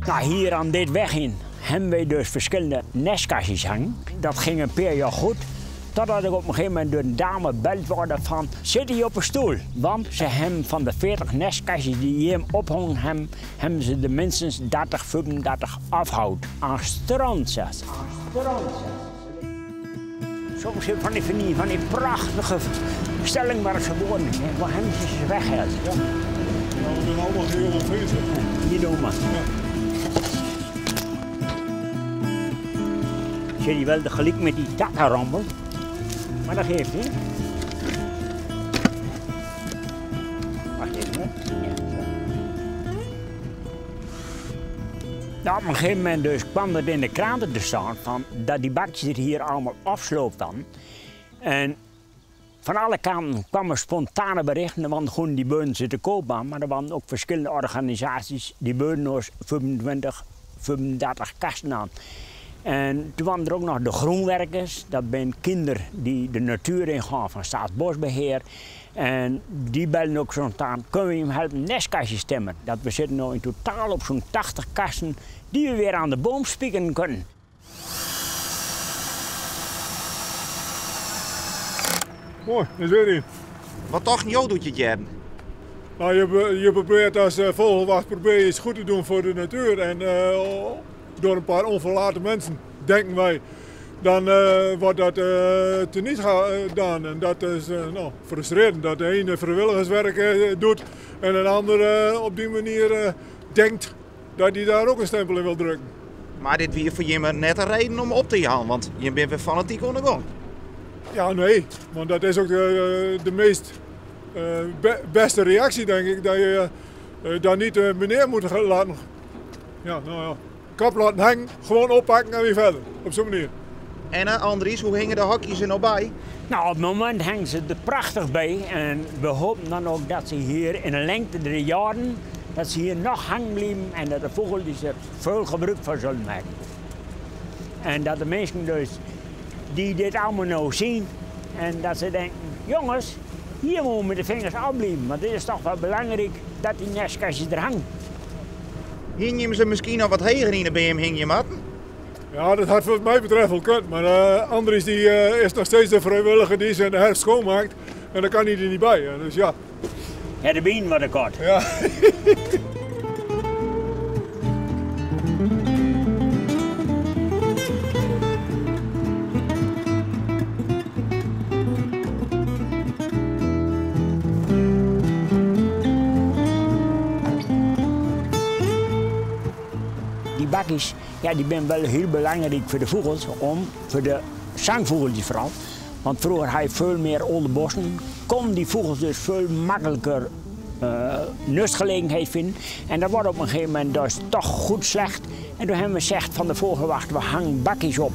Nou, hier aan dit weg in hebben wij dus verschillende nestkastjes hangen. Dat ging een paar jaar goed. Totdat ik op een gegeven moment door een dame beld worden van... Zit hij op een stoel? Want ze hebben van de 40 nestkastjes die hier ophongen hebben... hebben ze de minstens 30, 35 afhoud. Aan strand zelfs. Aan strand zelfs. Soms van die, van die, van die prachtige stelling waar ze wonen. Waar hebben ze ze weggehaald? Ja. Nou, we zijn allemaal heel op Facebook. Niet doen, man. Ja. Zit hij wel gelijk met die takkenrammel. Maar dat geeft niet. Wacht even, hè. Ja, zo. Nou, op een gegeven moment dus kwam het in de kranten te staan van dat die bakjes er hier allemaal afsloopt dan. En van alle kanten kwamen spontane berichten, want gewoon die beuren zitten koop aan, maar er waren ook verschillende organisaties die beuren ons 25, 35 kasten aan. En toen waren er ook nog de groenwerkers, dat zijn kinderen die de natuur ingaan van Staatsbosbeheer. En die bellen ook spontaan, kunnen we hem helpen nestkastjes stemmen? Dat we zitten nu in totaal op zo'n 80 kasten die we weer aan de boom spieken kunnen. Mooi, dat is weer een. Wat toch jou doet je jam? Nou, je probeert als vogelwacht probeer je iets goed te doen voor de natuur. En door een paar onverlaten mensen, denken wij, dan wordt dat teniet gedaan. En dat is frustrerend, dat de ene vrijwilligerswerk doet en een ander op die manier denkt dat hij daar ook een stempel in wil drukken. Maar dit weer voor je maar net een reden om op te gaan, want je bent weer fanatiek onder de gang. Ja, nee, want dat is ook de meest beste reactie, denk ik, dat je daar niet meneer moet gaan laten. Ja, nou ja. Kop laten hangen, gewoon oppakken en weer verder. Op zo'n manier. En Andries, hoe hingen de hokjes er nou bij? Nou, op het moment hangen ze er prachtig bij. En we hopen dan ook dat ze hier in de lengte der jaren, dat ze hier nog hangen blijven en dat de vogeltjes er veel gebruik van zullen maken. En dat de mensen dus die dit allemaal nou zien en dat ze denken, jongens, hier moeten we met de vingers afblijven, want dit is toch wel belangrijk dat die nestkastjes er hangen. Hier nemen ze misschien nog wat heger in de BM hing je matten? Ja, dat had wat mij betreft wel kut, maar Andries die is nog steeds de vrijwilliger die ze in de herfst schoonmaakt en daar kan hij er niet bij, hè. Dus ja. Ja, de benen worden kort. Ja. Die bakjes, ja, die zijn wel heel belangrijk voor de vogels, voor de zangvogeltjes vooral. Want vroeger had je veel meer oude bossen, kon die vogels dus veel makkelijker nestgelegenheid vinden. En dat wordt op een gegeven moment dus toch goed slecht. En toen hebben we gezegd van de vogelwacht, we hangen bakjes op.